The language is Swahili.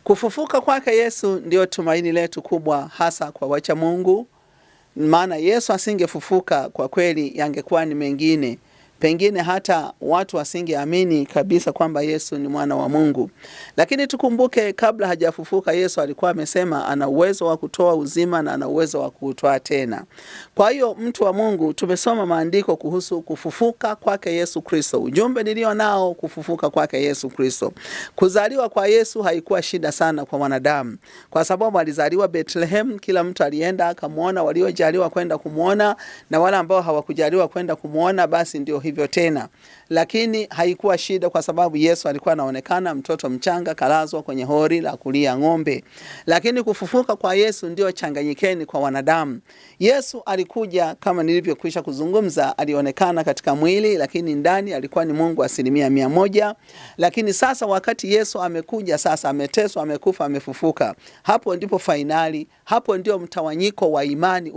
Kufufuka kwake Yesu ndio tumaini letu kubwa, hasa kwa wacha Mungu, maana Yesu asingefufuka kwa kweli yangekuwa ni mengine pengine hata watu wasingeamini kabisa kwamba Yesu ni mwana wa Mungu. Lakini tukumbuke kabla hajafufuka Yesu alikuwa amesema ana uwezo wa kutoa uzima na ana uwezo wa kuutoa tena. Kwa hiyo mtu wa Mungu, tumesoma maandiko kuhusu kufufuka kwake Yesu Kristo. Ujumbe nilio nao, kufufuka kwake Yesu Kristo. Kuzaliwa kwa Yesu haikuwa shida sana kwa wanadamu, kwa sababu alizaliwa Bethlehem, kila mtu alienda akamwona, waliojaliwa kwenda kumwona na wale ambao hawakujaliwa kwenda kumwona basi ndio hivyo tena. Lakini haikuwa shida kwa sababu Yesu alikuwa anaonekana mtoto mchanga kalazwa kwenye hori la kulia ng'ombe. Lakini kufufuka kwa Yesu ndio changanyikeni kwa wanadamu. Yesu alikuja kama nilivyokwisha kuzungumza, alionekana katika mwili, lakini ndani alikuwa ni Mungu 100%. Lakini sasa wakati Yesu amekuja sasa, ameteswa, amekufa, amefufuka, hapo ndipo fainali, hapo ndio mtawanyiko wa imani.